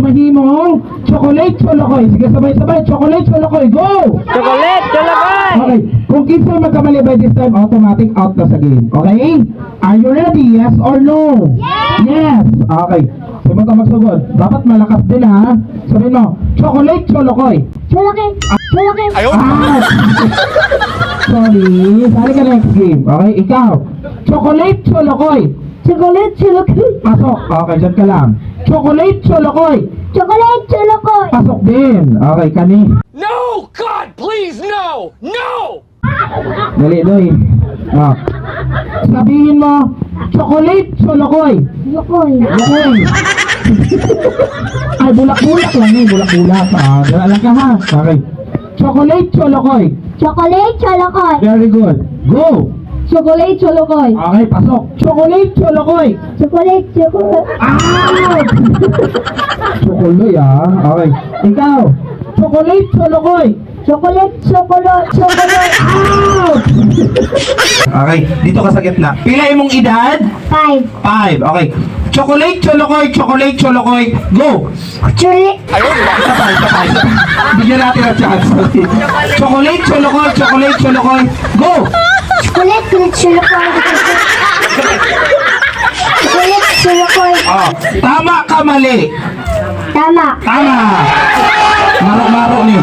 Mahimong chocolate cholokoy. Sige, sabay-sabay. Chocolate cholokoy. Go! Chocolate, cholokoy! Okay. Kung kinsay magkamali by this time, automatic out na sa game. Okay? Are you ready? Yes or no? Yes! Yes! Okay. Sabi ka magsugod. Dapat malakas din ha. Sabihin mo, chocolate cholokoy. Cholokoy! Cholokoy! Ah! Sorry. Sali ka next game. Okay? Ikaw. Chocolate cholokoy. Chocolate, cholokoy! Pasok. Okay, dyan ka lang. Chocolate cholokoy. Chocolate, cholokoy! Pasok din. Okay, kani. No! God, please, no! No! Dali, doy. Ah. Sabihin mo, chocolate cholokoy. Cholokoy! Lukoy. Ay, bulak-bulak lang eh. Bulak-bulak. Ah, dala lang ka ha. Okay. Chocolate cholokoy. Chocolate, cholokoy! Very good. Go! Chocolate, cholokoy! Okay, pasok. Chocolate cholokoy. Chocolate, cholokoy! Ah! Chokoloy ah. Okay. Ikaw. Chocolate cholokoy. Chocolate, chokolo, chokoloy! Out! Okay, dito ka sa gitna. Pila imong edad? 5. 5. Okay. Chocolate cholokoy, chocolate cholokoy. Go! Chocolate, Isa pa, isa pa, isa pa. Bigyan natin ng chance. Chocolate cholokoy, chocolate cholokoy. Go! chocolate, cholokoy! Chocolate, cholokoy! Oh, tama ka mali. Tama! Tama. Maro-maro ni.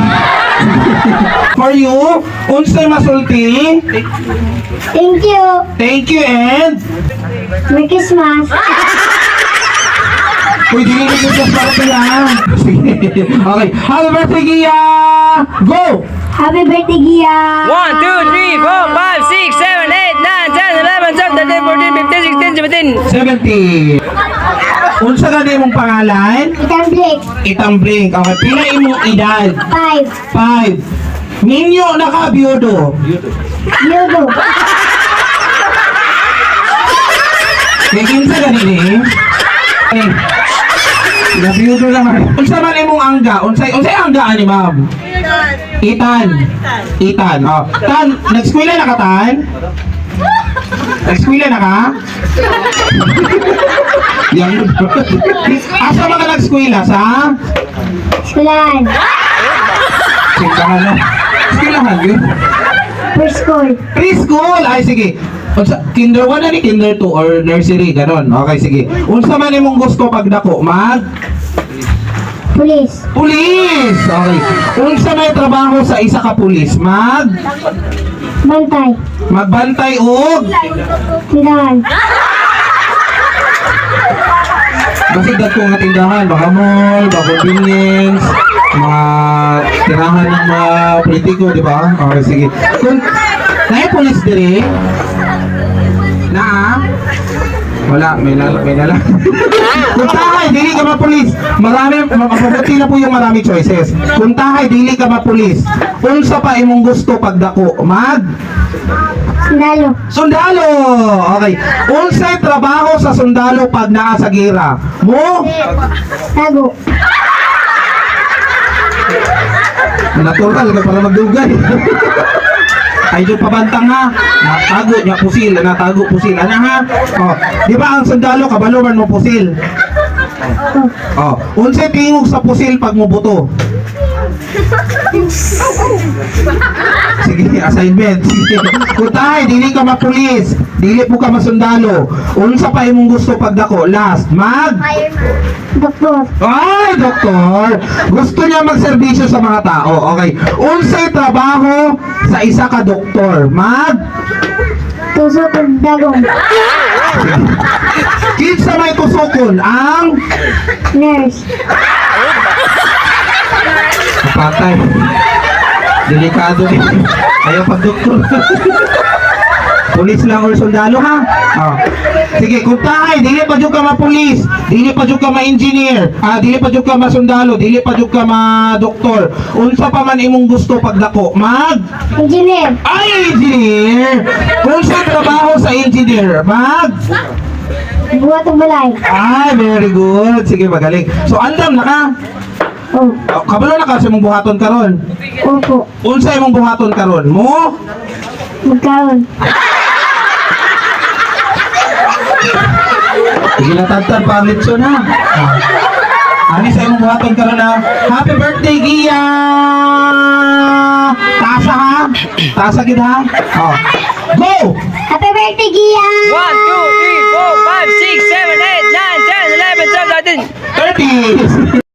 For you, unsay masulti? Thank you! Thank you and Merry Christmas! Uy, di ko yung para pala. Sige. Okay. Happy birthday, Gia! Go! Happy birthday, Gia! 1, 2, 3, 4, 5, 6, 7, 8, 9, 10, 11, 12, 13, 14, 15, 16, 17. 70. Unsa gani imong pangalan? Itang Blake, Itambling. Okay. Pila imong edad? 5. 5. Minyo na ka, biyudo. Yodo! Kay kinsa gani ni? Ni. Nabiyudo naman. Unsa man imong angga? Unsay unsay angga ani, ma'am? Itan. Itan. Oh. Tan, nag-eskwela na ka, Tan? Nag-eskwela na ka? Yang. Asa man ka nag-eskwela sa? Eskwelahan! Simbahan no. Eskwelahan yun. Preschool! Preschool! Ay, sige. Unsa, kinder 1 na ni kinder 2 or nursery, ganon. Okay, sige. Unsa man imong gusto pagdako? Mag? Police! Pulis! Okay. Unsa may trabaho sa isa ka pulis? Mag? Bantay! Magbantay og Tindahan! Kasi dagko nga tindahan, baka mall, baka convenience, mga tirahan ng mga politiko, di ba? Okay, sige. Kung naay pulis diri? Naa? Wala, may nala, may nala. Kung tahay, dili ka mapulis. Marami, mapabuti na po yung marami choices. Kung tahay, dili ka mapulis. Unsa pa imong gusto pagdako? Mag? Sundalo! Sundalo! Okay. Unsay trabaho sa sundalo pag naa sa gira? Mo? Tago! Natural ka para magdugay. Ay, doon pabantang ha. Natago niya pusil, natago pusil. Ano ha? Oh, di ba ang sundalo kabalo man mo pusil? Oh, unsay tingog sa pusil pag mubuto? Sige, assignment. Sige. Kung tayo, dili ka mapulis, dili po ka masundalo. Unsa pa imong gusto pagdako? Last, mag Doktor! Ay, doktor! Gusto niya magserbisyo sa mga tao. Okay. Unsay trabaho sa isa ka doktor? Mag? Tusok og dagong! Kinsa may tusokon? Ang? Nurse! Patay. Delikado eh. Ayaw pag doktor. Pulis lang or sundalo ha? Oh. Sige, kung tahay, dili pa jud ka mapulis, dili pa jud ka ma-engineer, ah, dili pa jud ka masundalo, dili pa jud ka ma-doktor. Unsa pa man imong gusto pagdako? Mag? Engineer! Ay, engineer! Unsa trabaho sa engineer? Mag? Buhat og balay! Ay, very good. Sige, magaling. So, andam na ka. Oh, Oh, kabalo na ka sa imong buhaton karon. opo! Unsa imong buhaton karon? Mo? Magkaon! Sige na tagtag pa ang litson ha. Ah. Ani sa imong buhaton karon na. Happy birthday, Gia! Tasa ha? Tasa gid ha? Oh. Go! Happy birthday, Gia! 1, 2, 3, 4, 5, 6, 7, 8, 9, 10, 11, 12, 13. 30!